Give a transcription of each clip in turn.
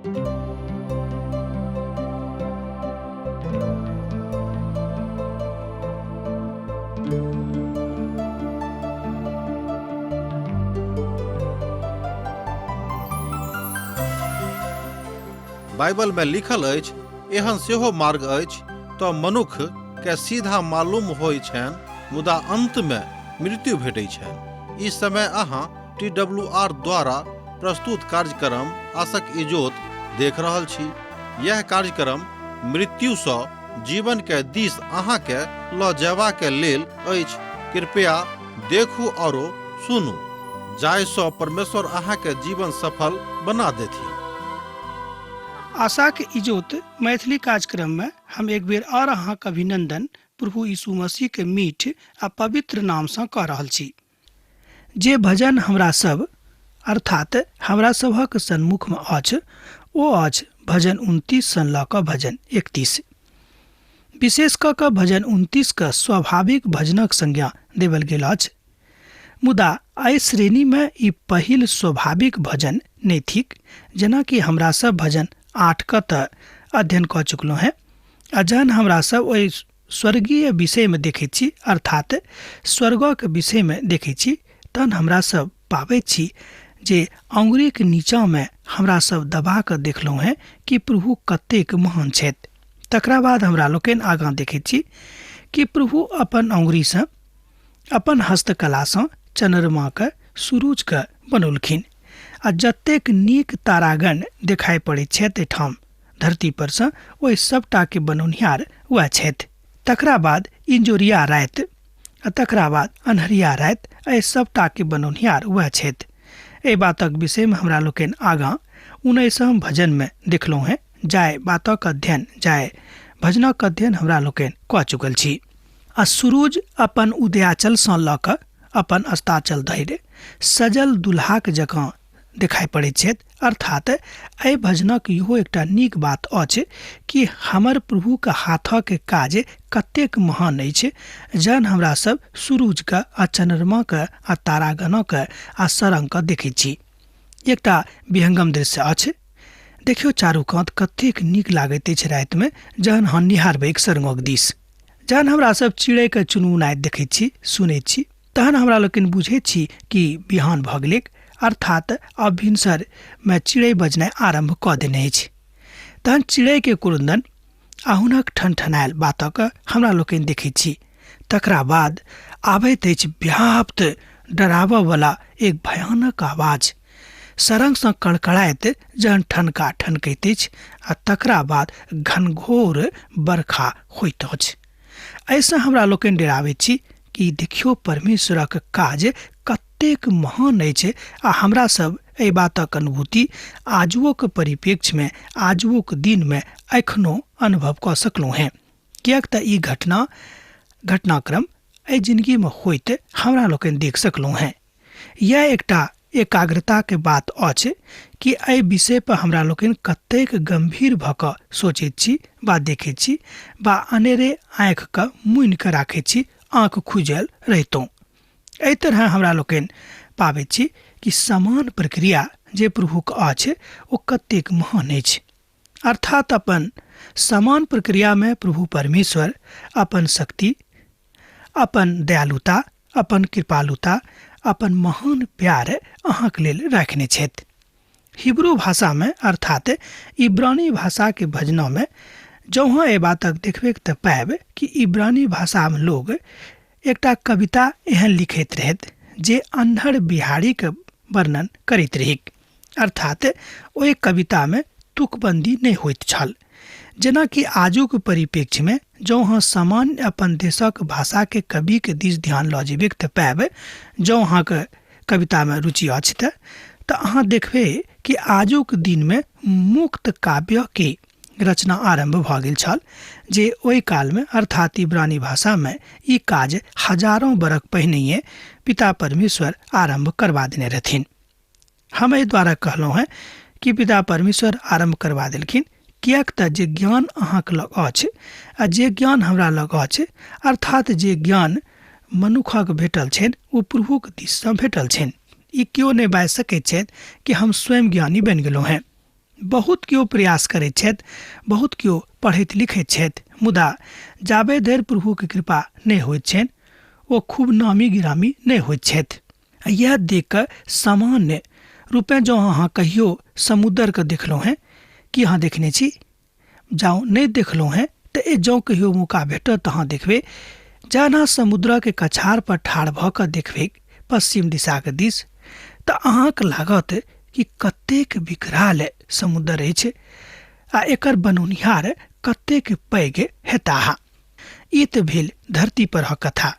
Bible में लिखल अछि, एहन सेहो मार्ग अछि तऽ मनुख के सीधा मालूम होइ छनि, मुदा अंत में मृत्यु भेटै छनि। ई समय अहाँ टी डब्ल्यू आर द्वारा प्रस्तुत कार्यक्रम आसक इजोत देख रहल छी। यह कार्यक्रम मृत्यु सँ जीवन के दिस अहाँ के ल जयबा के लेल अछि। कृपया देखू औरो सुनू, जाहि सँ परमेश्वर अहाँ के जीवन सफल बना देथिन। आशाक इजोत मैथिली कार्यक्रम में हम एक बेर और अहाँक अभिनंदन प्रभु यीशु मसीह के मीठ आ पवित्र नाम सँ कऽ रहल छी। जे भजन हमरा सब अर्थात हमरा सभक सन्मुख में अछि ओ अछि भजन 29 सँ लऽ कऽ भजन 31। विशेष कऽ कऽ भजन 29 के स्वाभाविक भजनक संज्ञा देवल गेल अछि, मुदा एहि श्रेणी में ई पहिल स्वाभाविक भजन नहि थिक, जेना कि हमरा सब भजन 8 के तऽ अध्ययन कऽ चुकलहुँ हैं। आ जहन हमरा सब ओहि स्वर्गीय विषय में देखैत छी, अर्थात स्वर्गक विषय में देखैत छी, तहन हमरा सब पाबैत छी जे अंगुरीक नीचा में हमरा सब दबा कऽ देखलहुँ हैं कि प्रभु कतेक महान छथि। तकरा बाद हमरा लोकनि आगाँ देखैत छी कि प्रभु अपन अंगुरीसँ, अपन हस्तकलासँ चन्द्रमाके, सूरुजके बनौलखिन आ जतेक नीक तारागण देखाइ पड़ैत छथि एहिठाम धरती पर सँ, ओहि सबटाके बनौनिहार वएह छथि। तकरा बाद इंजोरिया राति आ तकरा बाद अन्हरिया राति, एहि सबटाके बनौनिहार वएह छथि। एहि बातक विषयमे हमरा लोकनि आगाँ 19 भजनमे देखलहुँ हेँ, जाहि बातक अध्ययन, जाहि भजनक अध्ययन हमरा लोकनि कऽ चुकल छी। आ सुरुज अपन उदयाचलसँ लऽ कऽ अपन अस्ताचल धरि सजल दुल्हाक जकाँ देखाइ पड़ैत छथि। अर्थात एहि भजनक इहो एकटा नीक बात अछि कि हमर प्रभुक हाथक काज कतेक महान अछि, जहन हमरा सब सुरुजके आ चन्द्रमाके आ तारागणके आ सरंगके देखैत छी। एकटा विहंगम दृश्य अछि। देखियौ चारू कात कतेक नीक लागैत अछि रातिमे जहन हम निहारबै सरंगक दिस। जहन हमरा सब चिड़ैके चुनमुनाइत देखैत छी, सुनैत छी, तहन हमरा लोकनि बुझैत छी कि बिहान भऽ गेलैक, अर्थात अब भिनसरमे चिड़ै बजनाइ आरम्भ कऽ देने अछि। तहन चिड़ैके कुरुन्दन आ हुनक ठनठनायल बातक हमरा लोकनि देखैत छी। तकरा बाद आबैत अछि व्याप्त डराबऽवला एक भयानक आवाज, सरंगसँ कड़कड़ाइत जहन ठनका ठनकैत अछि आ तकरा बाद घनघोर बरखा होइत अछि। एहिसँ हमरा लोकनि डराबैत छी कि देखियौ परमेश्वरक काज कतेक महान अछि, आ हमरा सब एहि बातक अनुभूति आजुओक परिप्रेक्ष्यमे, आजुओक दिनमे एखनो अनुभव कऽ सकलहुँ हेँ, किएक तऽ ई घटनाक्रम एहि जिनगीमे होइत हमरा लोकनि देख सकलहुँ हेँ। यह एकटा एकाग्रताके बात अछि कि एहि विषय पर हमरा लोकनि कतेक गंभीर भऽ कऽ सोचैत छी वा देखैत छी वा अनेरे आँखिके मुनि कऽ राखैत छी, आँखि खुजल रहितहुँ। एहि तरह हमरा लोकनि पाबैत छी कि समान प्रक्रिया जे प्रभुक अछि ओ कतेक महान अछि। अर्थात अपन समान प्रक्रियामे प्रभु परमेश्वर अपन शक्ति, अपन दयालुता, अपन कृपालुता, अपन महान प्यार अहाँके लेल राखने छथि। हिब्रू भाषामे अर्थात इब्रानी भाषाके भजनमे जँ एहि बातक देखबै तऽ पायब कि इब्रानी भाषामे लोग एकटा कविता एहन लिखैत रहैत जे अन्हर बिहारीके वर्णन करैत रहैक। अर्थात ओहि कवितामे तुकबंदी नहि होइत छल, जेनाकि आजुक परिप्रेक्ष्यमे जँ अहाँ सामान्य अपन देशक भाषाके कविके दिस ध्यान लऽ जेबै तऽ पायब, जँ अहाँके कवितामे रुचि अछि तऽ अहाँ देखबै कि आजुक दिनमे मुक्त काव्यके रचना आरम्भ भऽ गेल छल, जे ओहि कालमे अर्थात इब्रानी भाषामे ई काज हजारों बरख पहिनहिए पिता परमेश्वर आरम्भ करबा देने रहथिन। हम एहि द्वारा कहलहुँ हेँ कि पिता परमेश्वर आरम्भ करबा देलखिन, किएक तऽ जे ज्ञान अहाँके लग अछि आ जे ज्ञान हमरा लग अछि, अर्थात जे ज्ञान मनुखक भेटल छनि ओ प्रभुक दिससँ भेटल छनि। ई केओ नहि बाजि सकैत छथि कि हम स्वयं ज्ञानी बनि गेलहुँ हेँ। बहुत केओ प्रयास करैत छथि, बहुत केओ पढ़ैत लिखैत छथि, मुदा जाबे धरि प्रभुके कृपा नहि होइत छनि ओ खूब नामी गिरामी नहि होइत छथि। यह देख कऽ सामान्य रूपेँ जँ अहाँ कहियो समुद्रके देखलहुँ हेँ, की अहाँ देखने छी? जाउ नहि देखलहुँ हेँ तऽ जँ कहियो मौका भेटत तऽ अहाँ देखबै। जहन अहाँ समुद्रके कछार पर ठाढ़ भऽ कऽ देखबै पश्चिम दिशाके दिस तऽ अहाँके लागत कि कतेक विकराल समुद्र अछि आ एकर बनौनिहार कतेक पैघ हेताह। ई तऽ भेल धरती परहक कथा।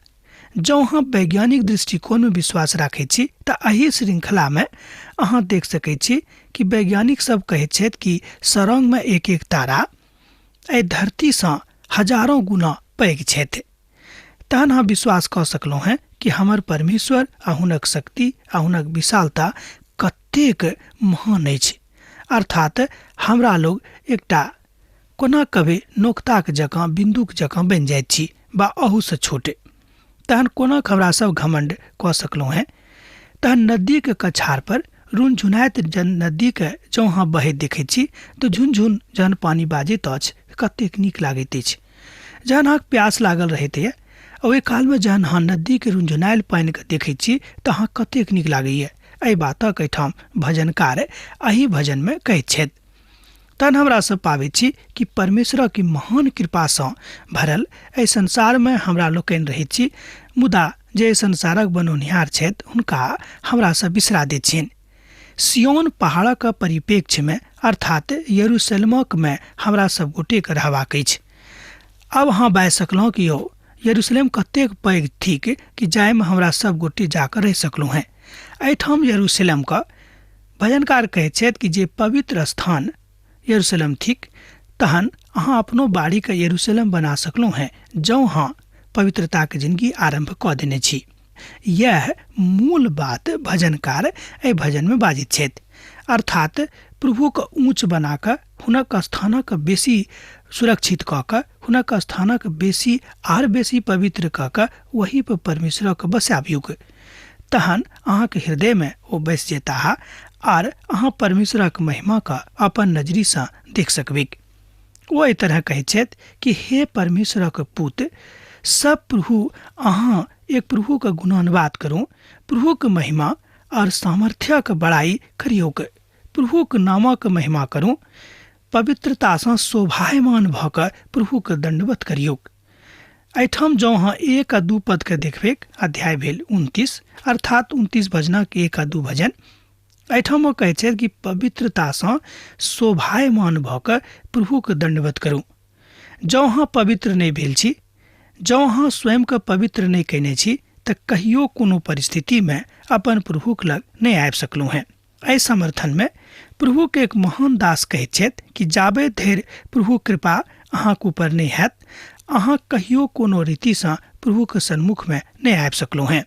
जँ अहाँ वैज्ञानिक दृष्टिकोणमे विश्वास राखैत छी तऽ एहि श्रृंखलामे अहाँ देख सकैत छी कि वैज्ञानिक सब कहैत छथि कि सरंगमे एक एक तारा एहि धरतीसँ हजारों गुना पैघ छथि। तहन अहाँ विश्वास कऽ सकलहुँ हेँ कि हमर परमेश्वर आ हुनक शक्ति आ हुनक विशालता कतेक महान अछि। अर्थात हमरा लोग एकटा कोना कभी नोकताक जकाँ बिन्दुक जकाँ बनि जाइत छी वा अहूसँ छोटे। तहन कोना हमरा सब घमंड कऽ सकलहुँ हेँ? तहन नदीके कछार पर रुनझुनाइत जन नदीके जँ अहाँ बहैत देखैत छी तऽ झुनझुन जहन पानि बाजैत अछि कतेक नीक लागैत अछि। जहन अहाँके प्यास लागल रहैत यऽ ओहि कालमे जहन अहाँ नदीके रुनझुनायल पानिके देखैत छी तऽ अहाँ कतेक नीक लागैए। एहि बातक एहिठाम भजनकार एहि भजनमे कहैत छथि। तहन हमरा सब पाबैत छी कि परमेश्वरक ई महान कृपासँ भरल एहि संसारमे हमरा लोकनि रहैत छी, मुदा जे एहि संसारक बनौनिहार छथि हुनका हमरा सब बिसरा दैत छियनि। सियोन पहाड़क परिप्रेक्ष्यमे अर्थात यरूशलेमक मे हमरा सब गोटेके रहबाक अछि। आब अहाँ बाजि सकलहुँ कि यौ यरूशलेम कतेक पैघ थिक कि जाहिमे हमरा सब गोटे जाकऽ रहि सकलहुँ हेँ। एहिठाम यरूशलेमके भजनकार कहैत छथि कि जे पवित्र स्थान यरूशलेम थिक, तहन अहाँ अपनो बाड़ीके यरूशलेम बना सकलहुँ हेँ जँ अहाँ पवित्रताके जिंदगी आरम्भ कऽ देने छी। यैह मूल बात भजनकार एहि भजनमे बाजैत छथि। अर्थात प्रभुके ऊँच बना कऽ हुनक स्थानक बेसी सुरक्षित कऽ कऽ हुनक स्थानक बेसी आर बेसी पवित्र कऽ कऽ ओही पर परमेश्वरके बसाबियौक, तहन अहाँके हृदयमे ओ बसि जेताह आर अहाँ परमेश्वरक महिमाके अपन नजरिसँ देख सकबैक। ओ एहि तरह कहैत छथि कि हे परमेश्वरक पुत सब प्रभु अहाँ एक प्रभुके गुणानुवाद करू, प्रभुक महिमा और सामर्थ्यक बड़ाई करियौक, प्रभुक नामक महिमा करू, पवित्रतासँ शोभायमान भऽ कऽ प्रभुके दण्डवत करियौक। एहिठाम जँ अहाँ 1 आ 2 पदके देखबैक, अध्याय भेल 29, अर्थात 29 भजनक 1 आ 2 भजन, एहिठाम ओ कहैत छथि कि पवित्रतासँ शोभायमान भऽ कऽ प्रभुके दण्डवत करू। जँ अहाँ पवित्र नहि भेल छी, जँ अहाँ स्वयंके पवित्र नहि कयने छी, तऽ कहियो कोनो परिस्थितिमे अपन प्रभुक लग नहि आबि सकलहुँ हेँ। एहि समर्थनमे प्रभुके एक महान दास कहैत छथि कि जाबे धरि प्रभु कृपा अहाँके ऊपर नहि हैत, अहाँ कहियो कोनो रीतिसँ प्रभुके सन्मुखमे नहि आबि सकलहुँ हेँ।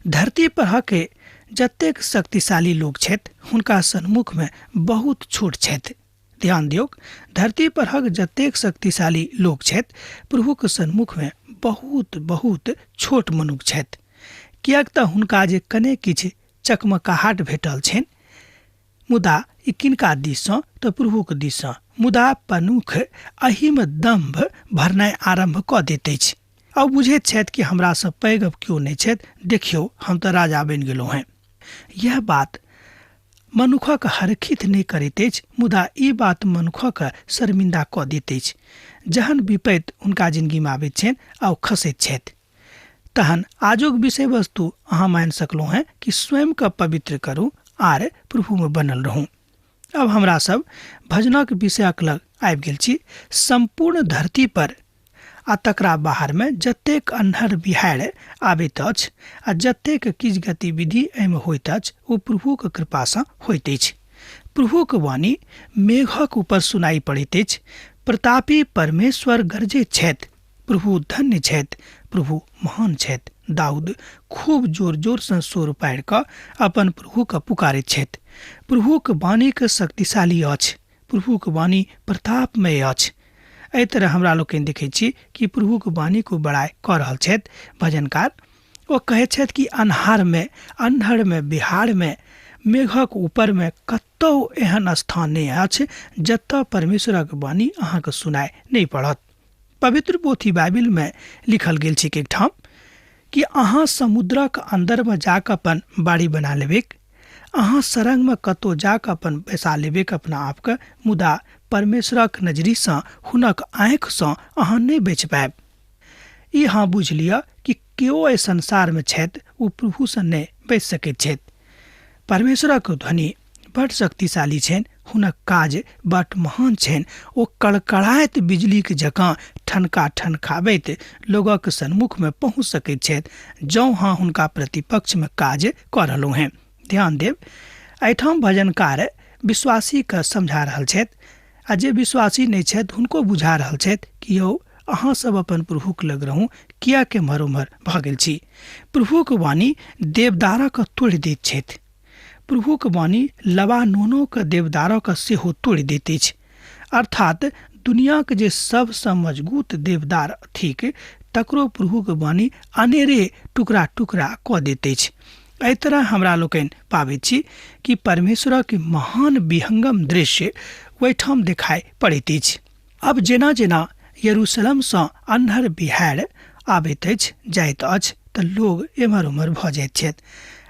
धरती परहके जतेक शक्तिशाली लोक छथि हुनका सन्मुखमे बहुत छोट छथि। ध्यान दियौक, धरती परहक जतेक शक्तिशाली लोक छथि प्रभुके सन्मुखमे बहुत बहुत छोट मनुख छथि, किएक तऽ हुनका जे कने किछु चकमकाहट भेटल छनि, मुदा ई किनका दिससँ तऽ प्रभुके दिससँ, मुदा मनुख एहिमे दम्भ भरनाइ आरम्भ कऽ दैत अछि। आ बुझैत छथि कि हमरासँ पैघ अब केओ नहि छथि, देखियौ हम तऽ राजा बनि गेलहुँ हेँ। यह बात मनुखक हरखित नहि करैत अछि, मुदा ई बात मनुखक शर्मिंदा कऽ दैत अछि। जहन विपैत हुनका जिंदगीमे आबैत छनि आ ओ खसैत छथि, तहन आजुक विषय वस्तु अहाँ मानि सकलहुँ हेँ कि स्वयंके पवित्र करू आर प्रभुमे बनल रहू। अब हमरा सब भजनक विषयक लग आबि गेल छी। सम्पूर्ण धरती पर आ तकरा बाहरमे जतेक अन्हर बिहाड़ि आबैत अछि आ जतेक किछु गतिविधि एहिमे होइत अछि ओ प्रभुक कृपासँ होइत अछि। प्रभुक वाणी मेघक ऊपर सुनाई पड़ैत अछि। प्रतापी परमेश्वर गरजैत छथि, प्रभु धन्य छथि, प्रभु महान छथि। दाऊद खूब जोर जोरसँ शोर पाड़ि कऽ अपन प्रभुके पुकारैत छथि। प्रभुक वाणीक शक्तिशाली अछि, प्रभुक वाणी प्रतापमय अछि। एहि तरह हमरा लोकनि देखैत छी कि प्रभुक वाणीक बड़ाइ कऽ रहल छथि भजनकार। ओ कहैत छथि कि अन्हारमे, अन्हरमे, बिहारमे मेघक ऊपरमे कतहु एहन स्थान नहि अछि जतऽ परमेश्वरक वाणी अहाँके सुनाय नहि पड़त। पवित्र पोथी बाइबिलमे लिखल गेल छै एकठाम कि अहाँ समुद्रक अन्दरमे जाकऽ अपन बाड़ी बना लेबैक, अहाँ सरंगमे कतहु जाकऽ अपन बैसा लेबैक अपना आपके, मुदा परमेश्वरक नजरिसँ हुनक आँखिसँ अहाँ नहि बचि पायब। ई अहाँ बुझि लिअ कि केओ एहि संसारमे छथि ओ प्रभुसँ नहि बचि सकैत छथि। परमेश्वरक ध्वनि बड शक्तिशाली छनि, हुनक काज बड महान छनि। ओ कड़कड़ाइत बिजलीक जकाँ ठनका ठनकाबैत लोगक सन्मुखमे पहुँच सकैत छथि जँ अहाँ हुनका प्रतिपक्षमे काज कऽ रहलहुँ हेँ। ध्यान देब, एहिठाम भजनकार विश्वासीके समझा रहल छथि आ जे विश्वासी नहि छथि हुनको बुझा रहल छथि कि यौ अहाँ सब अपन प्रभुक लग रहू, किएक एम्हर ओम्हर भऽ गेल छी। प्रभुक वाणी देवदारक तोड़ि दैत छथि। प्रभुक वाणी लबानोनोक देवदारक सेहो तोड़ि दैत अछि। अर्थात दुनियाक जे सबसँ मजगूत देवदार थिक तकरो प्रभुक वाणी अनेरे टुकड़ा टुकड़ा कऽ दैत अछि। एहि तरह हमरा लोकनि पाबैत छी कि परमेश्वरक महान विहंगम दृश्य ओहिठाम देखाइ पड़ैत अछि। अब जेना जेना यरूशलेमसँ अन्हर बिहाड़ि आबैत अछि जाइत अछि तऽ लोग एम्हर ओम्हर भऽ जाइत छथि।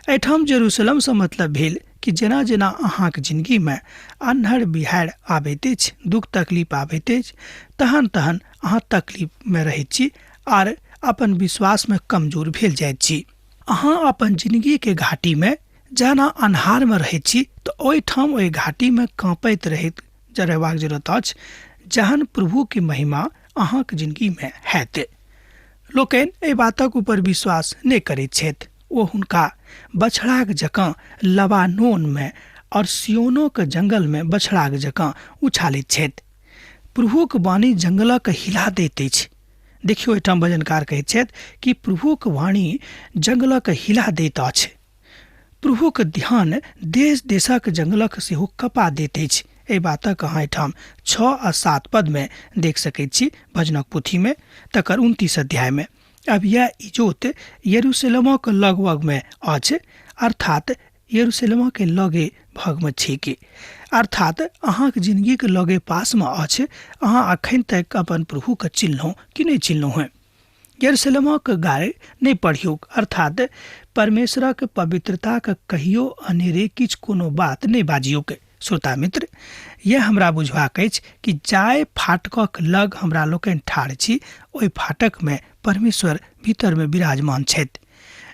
एहिठाम जेरूशलेमसँ मतलब भेल कि जेना जेना अहाँक जिनगीमे अन्हर बिहाड़ि आबैत अछि, दुख तकलीफ आबैत अछि, तहन तहन अहाँ तकलीफमे रहैत छी आर अपन विश्वासमे कमजोर भेल जाइत छी। अहाँ अपन जिनगीके घाटीमे जहन अहाँ अन्हारमे रहैत छी तऽ ओहिठाम ओहि घाटीमे काँपैत रहैत रहबाक जरूरत अछि जहन प्रभुके महिमा अहाँक जिनगीमे हैत। लोकनि एहि बातक ऊपर विश्वास नहि करैत छथि। ओ हुनका बछड़ाक जकाँ लबानोनमे और सियोनोक जंगलमे बछड़ाक जकाँ उछालैत छथि। प्रभुक वाणी जंगलक हिला दैत अछि। देखियौ, एहिठाम भजनकार कहैत छथि कि प्रभुक वाणी जंगलक हिला दैत अछि। प्रभुक ध्यान देश देशक जंगलक सेहो कपा दैत अछि। एहि बातक अहाँ एहिठाम 6 आ 7 पदमे देख सकैत छी भजनक पोथीमे, तकर 29 अध्यायमे। अब यह इजोत यरूशलेमक लगभगमे अछि, अर्थात यरूशलेमके लगे भगमे छी, अर्थात अहाँक जिनगीके लगे पासमे अछि। अहाँ अखन तक अपन प्रभुके चिन्हलहुँ कि नहि चिन्हलहुँ हेँ? यरूशलेमक गाय नहि पढ़ियौक, अर्थात परमेश्वरक पवित्रताक कहियो अनेरे किछु कोनो बात नहि बाजियौक। श्रोता मित्र, यह हमरा बुझबाक अछि कि जाय फाटकक लग हमरा लोकनि ठाढ़ छी ओहि फाटकमे परमेश्वर भीतरमे विराजमान छथि।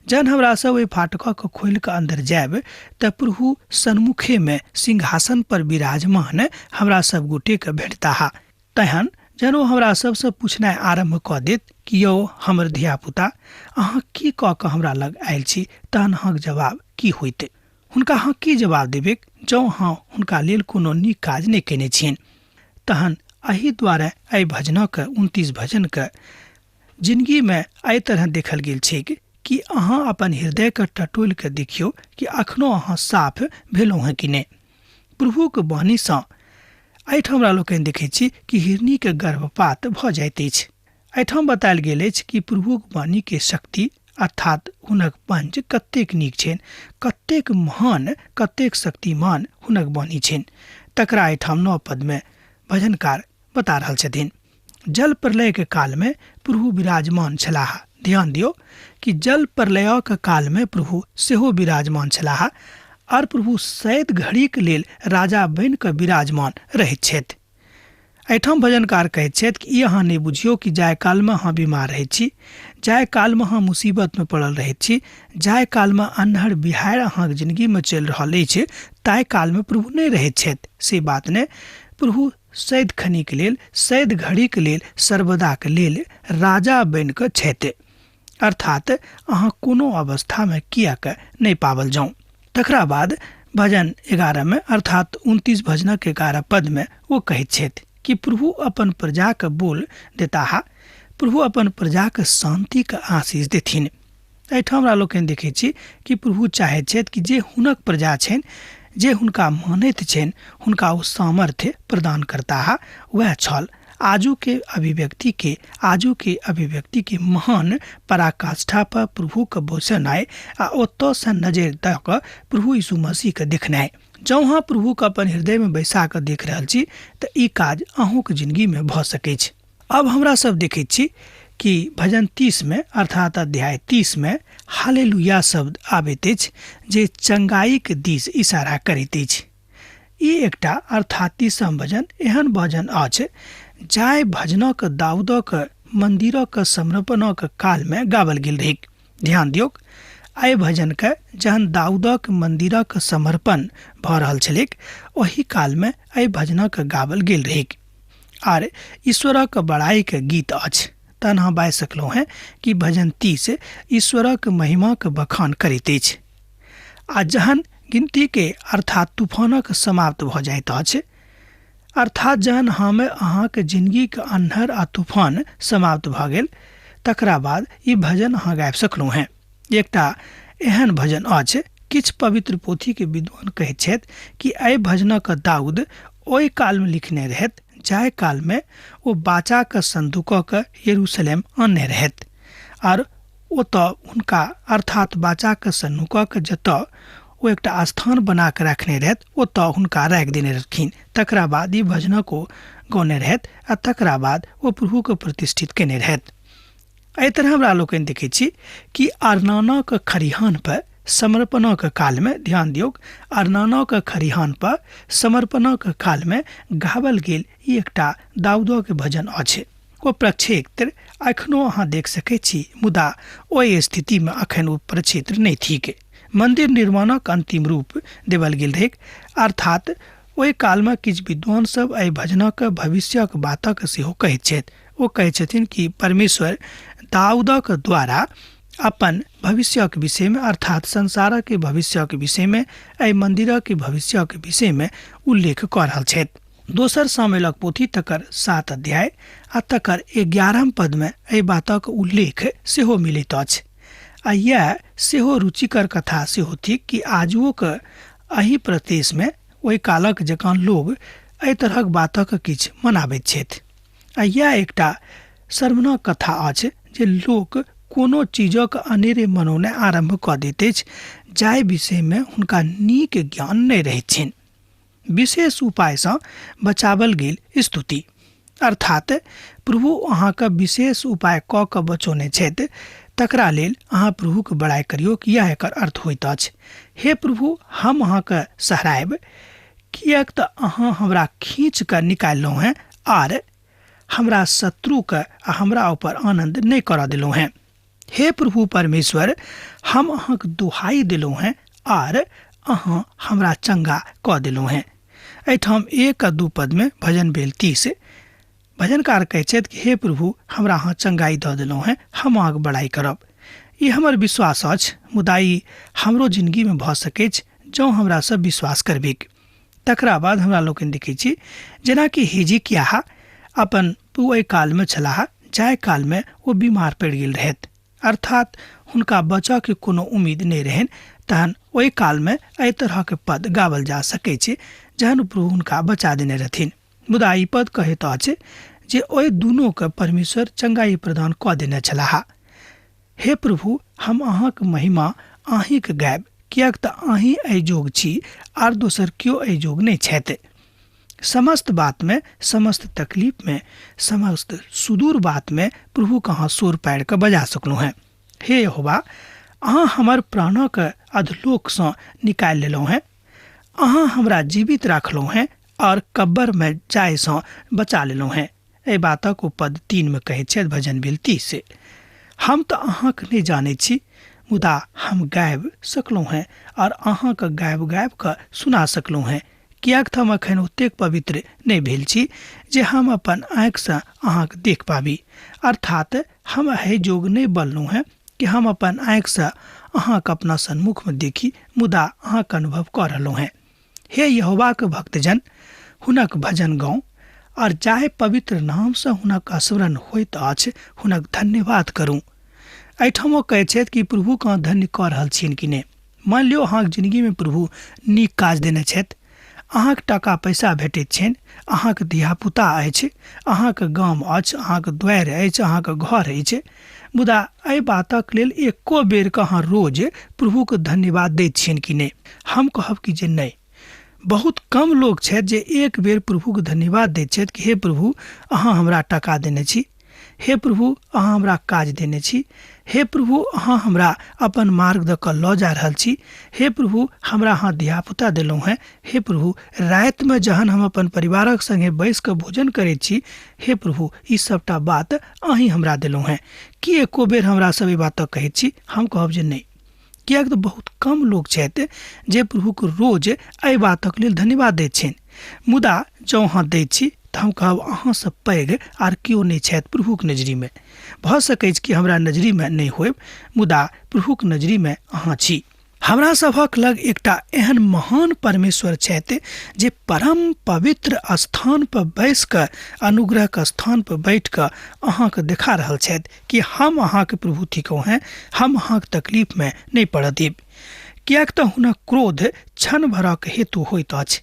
जहन हमरा सब ओहि फाटकक खोलि कऽ अन्दर जायब तऽ प्रभु सन्मुखेमे सिंहासन पर विराजमान हमरा सब गोटेके भेटताह। तहन जहन ओ हमरा सबसँ पूछनाइ आरम्भ कऽ देत कि यौ हमर धियापुता, अहाँ की कऽ कऽ हमरा लग आयल छी, तहन अहाँक जवाब की होइत? हुनका अहाँ की जवाब देबैक जँ अहाँ हुनका लेल कोनो नीक काज नहि कयने छियनि? तहन एहि दुआरे एहि भजनक 29 भजनके जिनगीमे एहि तरह देखल गेल छैक कि अहाँ अपन हृदयके टटोलि कऽ देखियौ कि अखनो अहाँ साफ भेलहुँ हेँ कि नहि। प्रभुक वाणीसँ एहिठाम हमरा लोकनि देखैत छी कि हिरनीके गर्भपात भऽ जाइत अछि। एहिठाम बतायल गेल अछि कि प्रभुक वाणीके शक्ति अर्थात हुनक पंच कतेक नीक छनि, कतेक महान, कतेक शक्तिमान हुनक वाणी छनि, तकरा एहिठाम 9 पदमे भजनकार बता रहल छथिन। जल प्रलय के काल में प्रभु विराजमान छलाह। ध्यान दियौ कि जल प्रलयक काल में प्रभु सेहो विराजमान छलाह और प्रभु सैद घड़ीक लेल राजा बनि कऽ विराजमान रहैत छथि। एहिठाम भजनकार कहैत छथि कि ई अहाँ नहि बुझियौ कि जाय कालमे अहाँ बीमार रहैत छी, जाय कालमे अहाँ मुसीबतमे पड़ल रहैत छी, जाय कालमे अन्हर बिहाड़ि अहाँके जिनगीमे चलि रहल अछि, ताहि कालमे प्रभु नहि रहैत छथि, से बात नहि। प्रभु सैद खनीके लेल, सैद घड़ीके लेल, सर्वदाके लेल राजा बनि कऽ छथि। अर्थात अहाँ कोनो अवस्थामे किएक नहि पावल जाउँ। तकरा बाद भजन 11 में अर्थात 29 भजनक 11 पद में ओ कहैत छथि कि प्रभु अपन प्रजाके बोल देताह, प्रभु अपन प्रजाके शान्तिके आशीष देथिन। एहिठाम हमरा लोकनि देखै छी कि प्रभु चाहैत छथि कि जे हुनक प्रजा छनि, जे हुनका मानैत छनि, हुनका ओ सामर्थ्य प्रदान करताह। वएह छल आजू के अभिव्यक्ति के, आजू के अभिव्यक्ति के महान पराकाष्ठा पर प्रभु के बैसेनाइ आ ओतऽसँ नजरि दऽ कऽ प्रभु यीशु मसीह के देखनाइ। जँ अहाँ प्रभु के अपन हृदय में बैसा कऽ देख रहल छी तऽ ई काज अहूँके जिंदगी में भऽ सकैछ। अब हमरा सब देखैत छी कि भजन 30 में अर्थात अध्याय 30 में हालेलुया शब्द आबैत अछि जे चंगाईक दिस इशारा करैत अछि। ई एकटा अर्थात 30म भजन एहन भजन अछि जाहि भजनक दाऊदक मंदिरक समर्पणक काल में गावल गेल रहैक। ध्यान दियौक, एहि भजन के जहन दाऊदक मंदिरक समर्पण भऽ रहल छलैक ओहि काल में एहि भजनक गावल गेल रहैक आर ईश्वरक बड़ाई के गीत अछि। तहन अहाँ बाजि सकलहुँ हेँ कि भजन 30 ईश्वरक महिमाक बखान करैत अछि। आ जहन गिनती के अर्थात तूफानक समाप्त भऽ जाइत अछि, अर्थात जहन हम अहाँके जिंदगीके अन्हर आ तूफान समाप्त भऽ गेल तकरा बाद ई भजन अहाँ गाबि सकलहुँ हेँ। एकटा एहन भजन अछि, किछु पवित्र पोथीके विद्वान कहैत छथि कि एहि भजनक दाऊद ओहि कालमे लिखने रहथि जाहि कालमे ओ बाचाके संदूकक यरूशलेम आनने रहथि आर ओतऽ हुनका अर्थात बाचाके सन्नुकक जतऽ ओ एकटा स्थान बना कऽ रखने रहथि ओतऽ हुनका राखि देने रहथिन। तकरा बाद ई भजनक ओ गौने रहथि आ तकरा बाद ओ प्रभुके प्रतिष्ठित केने रहथि। एहि तरह हमरा लोकनि देखै छी कि अरनानाक खरिहान पर समर्पणक कालमे, ध्यान दियौक, अरनानाक खरिहान पर समर्पणक कालमे गावल गेल ई एकटा दाऊदक भजन अछि। ओ प्रक्षेत्र एखनो अहाँ देख सकै छी, मुदा ओहि स्थितिमे अखन ओ प्रक्षेत्र नहि थिक। मंदिर निर्माणक अंतिम रूप देवल गेल रहैक, अर्थात ओहि कालमे किछु विद्वान सब एहि भजनक भविष्यक बातक सेहो कहैत छथि। ओ कहै छथिन कि परमेश्वर दाऊदक द्वारा अपन भविष्यक विषयमे अर्थात संसारक भविष्यक विषयमे एहि मंदिरक भविष्यक विषयमे उल्लेख कऽ रहल छथि। दोसर सामुएलक पोथी तकर 7 अध्याय आ तकर 11 पदमे एहि बातक उल्लेख सेहो मिलैत अछि। आ इएह सेहो रुचिकर कथा सेहो थिक कि आजुओक एहि प्रदेशमे ओहि कालक जकाँ लोग एहि तरहक बातक किछु मनाबैत छथि। आ इएह एकटा शर्मनाक कथा अछि जे लोक कोनो चीजक अनेरे मनौनाइ आरम्भ कऽ दैत अछि जाहि विषयमे हुनका नीक ज्ञान नहि रहैत छनि। विशेष उपायसँ बचावल गेल स्तुति, अर्थात प्रभु अहाँके विशेष उपाय कऽ कऽ बचौने छथि तकरा लेल अहाँ प्रभुके बड़ाइ करियौ, इएह एकर अर्थ होइत अछि। हे प्रभु, हम अहाँके सहरायब, किएक तऽ अहाँ हमरा खींच कऽ निकाललहुँ हेँ आर हमरा शत्रुके आ हमरा ऊपर आनन्द नहि करऽ देलहुँ हेँ। हे प्रभु परमेश्वर, हम अहाँके दुहाई देलहुँ हेँ आर अहाँ हमरा चंगा कऽ देलहुँ हेँ। एहिठाम 1 आ 2 पदमे भजन भेल 30 भजनकार कहै छथि कि हे प्रभु, हमरा अहाँ चंगाई दऽ देलहुँ हेँ, हम अहाँके बड़ाइ करब। ई हमर विश्वास अछि, मुदा ई हमरो जिंदगीमे भऽ सकैछ जँ हमरा सब विश्वास करबिक। तकरा बाद हमरा लोकनि देखै छी जेनाकि हिजकियाह अपन ओहि कालमे छलाह जाहि कालमे ओ बीमार पड़ि गेल रहथि, अर्थात हुनका बचऽके कोनो उम्मीद नहि रहनि, तहन ओहि कालमे एहि तरहके पद गावल जा सकै छै जहन प्रभु हुनका बचा देने रहथिन। मुदा ई पद कहैत अछि जे ओहि दुनूके परमेश्वर चंगाई प्रदान कऽ देने छलाह। हे प्रभु, हम अहाँक महिमा अहीँके गायब, किएक तऽ अहीँ एहि जोग छी आर दोसर केओ एहि जोग नहि छथि। समस्त बातमे, समस्त तकलीफमे, समस्त सुदूर बातमे प्रभुके अहाँ शोर पारि कऽ बजा सकलहुँ हेँ। हे यहोवा, अहाँ हमर प्राणक अधलोकसँ निकालि लेलहुँ हेँ, अहाँ हमरा जीवित राखलहुँ हेँ और कब्बरमे जायसँ बचा लेलहुँ हेँ। एहि बातक ओ पद 3 मे कहैत छथि भजन भेल 30। हम तऽ अहाँके नहि जानै छी, मुदा हम गाबि सकलहुँ हेँ और अहाँके गाबि गाबि कऽ सुना सकलहुँ हेँ, किएक तऽ हम एखन ओतेक पवित्र नहि भेल छी जे हम अपन आँखिसँ अहाँके देख पाबी। अर्थात हम एहि जोग नहि बनलहुँ हेँ कि हम अपन आँखिसँ अहाँके अपना सन्मुखमे देखी, मुदा अहाँके अनुभव कऽ रहलहुँ हेँ। हे यहोवाक भक्तजन, हुनक भजन गाउ और जाहि पवित्र नामसँ हुनक स्मरण होइत अछि हुनक धन्यवाद करू। एहिठाम ओ कहै छथि कि प्रभुके अहाँ धन्य कऽ रहल छियनि कि नहि। मान लियौ अहाँके जिंदगीमे प्रभु नीक काज देने छथि, अहाँके टाका पैसा भेटैत छनि, अहाँके धियापुता अछि, अहाँके गाम अछि, अहाँके द्वारि अछि, अहाँके घर अछि, मुदा एहि बातक लेल एको बेरके अहाँ रोज प्रभुके धन्यवाद दैत छियनि कि नहि? हम कहब कि जे नहि। बहुत कम लोक छथि जे एक बेर प्रभुके धन्यवाद दैत छथि कि हे प्रभु, अहाँ हमरा टाका देने छी, हे प्रभु अहाँ हमरा काज देने छी, हे प्रभु अहाँ हमरा अपन मार्ग दऽ कऽ लऽ जा रहल छी, हे प्रभु हमरा अहाँ धियापुता देलहुँ हेँ, हे प्रभु रातिमे जहन हम अपन परिवारक सङ्गे बैस कऽ भोजन करैत छी, हे प्रभु ई सभटा बात अहीं हमरा देलहुँ हेँ। की एको बेर हमरा सब ई बात कहैत छी? हम कहब जे नहि। किएक तऽ बहुत कम लोक छथि जे प्रभुके रोज एहि बातक लेल धन्यवाद दैत छनि। मुदा जँ अहाँ दैत छी तऽ हम कहब अहाँसँ पैघ आर केओ नहि छथि प्रभुक नजरिमे। भऽ सकैछ कि हमरा नजरिमे नहि होयब, मुदा प्रभुक नजरिमे अहाँ छी। हमरा सभक लग एकटा एहन महान परमेश्वर छथि जे परम पवित्र स्थान पर बैस कऽ, अनुग्रहक स्थान पर बैठ कऽ अहाँके देखा रहल छथि कि हम अहाँके प्रभु थिकहुँ हेँ, हम अहाँके तकलीफमे नहि पड़ऽ देब। किएक तऽ हुनक क्रोध क्षण भरक हेतु होइत अछि,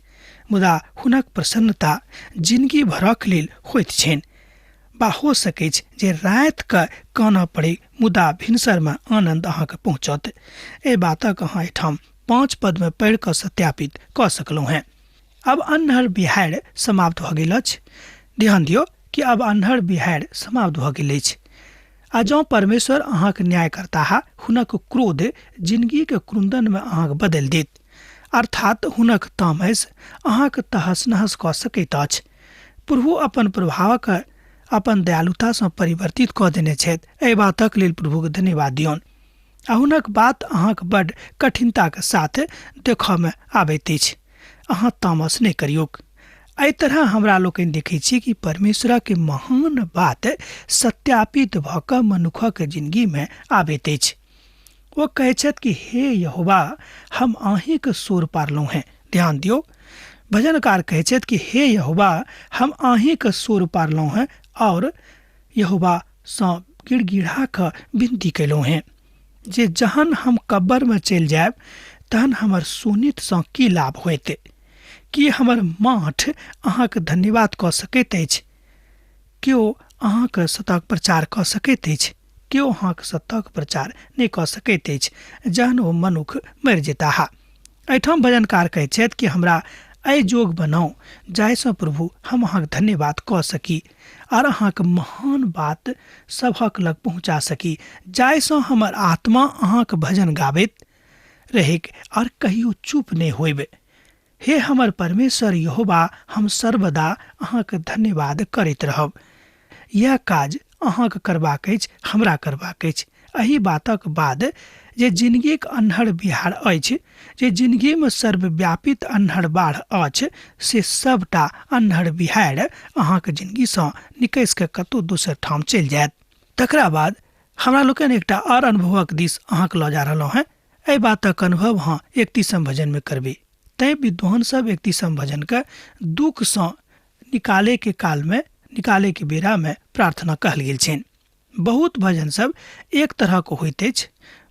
मुदा हुनक प्रसन्नता जिनगी भरक लेल होइत छनि। बा हो सकैछ जे रातिके कानऽ पड़ै, मुदा भिनसरमे आनन्द अहाँके पहुँचत। एहि बातक अहाँ एहिठाम 5 पदमे पढ़ि कऽ सत्यापित कऽ सकलहुँ हेँ। अब अन्हर बिहाड़ि समाप्त भऽ गेल अछि। ध्यान दियौ कि अब अन्हर बिहाड़ि समाप्त भऽ गेल अछि। आ जँ परमेश्वर अहाँके न्याय करताह, हुनक क्रोध जिनगीके क्रन्दनमे अहाँके बदलि देत, अर्थात हुनक तामस अहाँके तहस नहस कऽ सकैत अछि। प्रभु अपन प्रभावक अपन दयालुतासँ परिवर्तित कऽ देने छथि। एहि बातक लेल प्रभुके धन्यवाद दियौन। आ हुनक बात अहाँके बड कठिनताके साथ देखऽमे आबैत अछि। अहाँ तामस नहि करियौक। एहि तरह हमरा लोकनि देखै छी कि परमेश्वरक महान बात सत्यापित भऽ कऽ मनुखक जिनगीमे आबैत अछि। ओ कहै छथि कि हे यहोवा, हम अहीँके सोर पारलहुँ हेँ। ध्यान दियौ, भजनकार कहै छथि कि हे यहोवा, हम अहीँके सोर पारलहुँ हेँ और यहोवासँ गिड़गिड़ा कऽ विनती कयलहुँ हेँ जे जहन हम कब्बरमे चलि जायब तहन हमर शोणितसँ की लाभ होयत? की हमर माठ अहाँके धन्यवाद कऽ सकैत अछि? केओ अहाँके सतक प्रचार कऽ सकैत अछि? केओ अहाँके सतक प्रचार नहि कऽ सकैत अछि जहन ओ मनुख मरि जेताह। एहिठाम भजनकार कहैत छथि कि हमरा एहि जोग बनाउ जाहिसँ प्रभु हम अहाँके धन्यवाद कऽ सकी आर अहाँके महान बात सभक लग पहुँचा सकी, जाहिसँ हमर आत्मा अहाँके भजन गाबैत रहैक आर कहियो चुप नहि होइब। हे हमर परमेश्वर यहोवा, हम सर्वदा अहाँके धन्यवाद करैत रहब। यह काज अहाँके करबाक अछि, हमरा करबाक अछि। एहि बातक बाद जे जिनगीक अन्हर बिहार अछि, जे जिनगीमे सर्वव्यापित अन्हर बाढ़ अछि, से सबटा अन्हर बिहार अहाँके जिनगीसँ निकसि कऽ कतहु दोसर ठाम चलि जायत। तकरा बाद हमरा लोकनि एकटा आओर अनुभवक दिस अहाँके लऽ जा रहलहुँ हेँ। एहि बातक अनुभव अहाँ 31 भजनमे करबै। तैँ विद्वान सब 31 भजनके दुःखसँ निकालैके कालमे, निकालैके बेरामे प्रार्थना कहल गेल छनि। बहुत भजन सब एक तरहक होइत अछि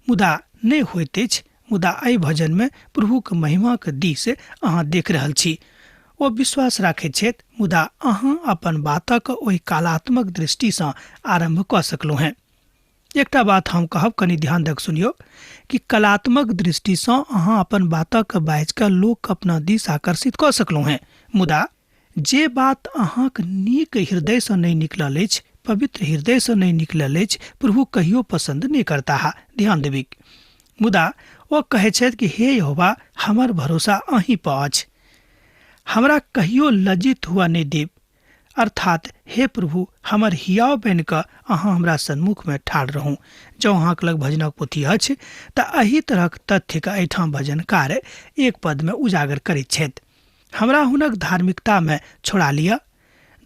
मुदा नहि होइत अछि, मुदा एहि भजनमे प्रभुक महिमाक दिस अहाँ देख रहल छी। ओ विश्वास राखैत छथि, मुदा अहाँ अपन बातक ओहि कलात्मक दृष्टिसँ आरम्भ कऽ सकलहुँ हेँ। एकटा बात हम कहब, कनि ध्यान दऽ सुनियौ कि कलात्मक दृष्टिसँ अहाँ अपन बातक बाजि कऽ लोक अपना दिस आकर्षित कऽ सकलहुँ हेँ, मुदा जे बात अहाँक नीक हृदयसँ नहि निकलल अछि, पवित्र हृदयसँ नहि निकलल अछि, प्रभु कहियो पसन्द नहि करताह। ध्यान देबिक। मुदा ओ कहै छथि कि हे यहोवा, हमर भरोसा अहीं पर अछि, हमरा कहियो लज्जित हुआ नहि देब। अर्थात हे प्रभु, हमर हियाव बनि कऽ अहाँ हमरा सन्मुखमे ठाढ़ रहू। जँ अहाँके लग भजनक पोथी अछि तऽ एहि तरहक तथ्यके एहिठाम भजनकार एक पदमे उजागर करैत छथि। हमरा हुनक धार्मिकतामे छोड़ा लिअ।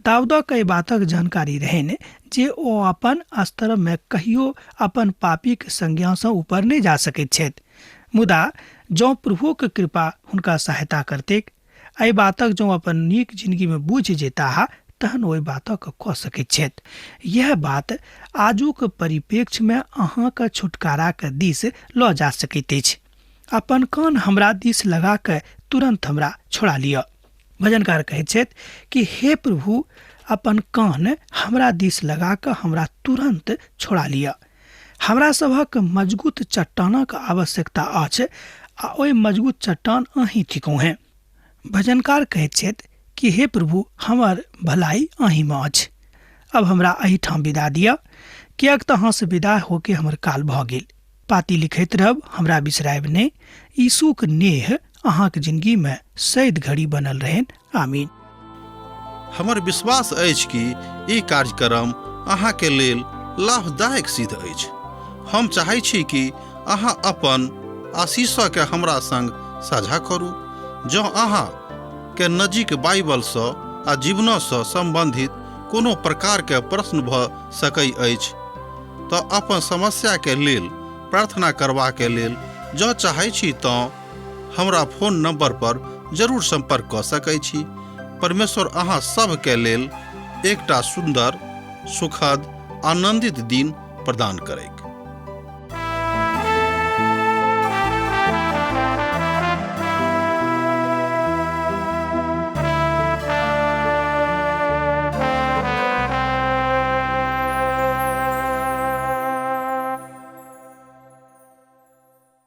दाऊदक एहि बातक जानकारी रहनि जे ओ अपन स्तरमे कहियो अपन पापीक संज्ञासँ ऊपर नहि जा सकैत छथि, मुदा जँ प्रभुक कृपा हुनका सहायता करतैक, एहि बातक जँ अपन नीक जिनगीमे बुझि जेताह, तहन ओहि बातक कऽ सकैत छथि। यह बात आजुक परिप्रेक्ष्यमे अहाँके छुटकाराक दिस लऽ जा सकैत अछि। अपन कान हमरा दिस लगा कऽ तुरन्त हमरा छोड़ा लिअ। भजनकार कहैत छथि कि हे प्रभु, अपन कान हमरा दिस लगा कऽ हमरा तुरन्त छोड़ा लिअ। हमरा सभक मजगूत चट्टानक आवश्यकता अछि आ ओहि मजगूत चट्टान अहीं थिकहुँ हेँ। भजनकार कहैत छथि कि हे प्रभु, हमर भलाई अहींमे अछि। अब हमरा एहिठाम विदा दिअ, किएक तऽ अहाँसँ विदा होके हमर काल भऽ गेल। पाती लिखैत रहब, हमरा बिसरायब नहि। यीशुक नेह अहाँक जिंदगीमे सैद घड़ी बनल रहनि। आमीन। हमर विश्वास अछि कि ई कार्यक्रम अहाँके लेल लाभदायक सिद्ध अछि। हम चाहै छी कि अहाँ अपन आशीषके हमरा संग साझा करू। जँ अहाँ के नजीक बाइबलसँ आ जीवनसँ सम्बन्धित कोनो प्रकारके प्रश्न भऽ सकै अछि तऽ अपन समस्याके लेल प्रार्थना करबाके लेल जँ चाहै छी तँ हमरा फोन नंबर पर जरूर संपर्क कऽ सकै छी। परमेश्वर अहाँ सभके लेल एकटा सुन्दर, सुखद, आनंदित दिन प्रदान करैक।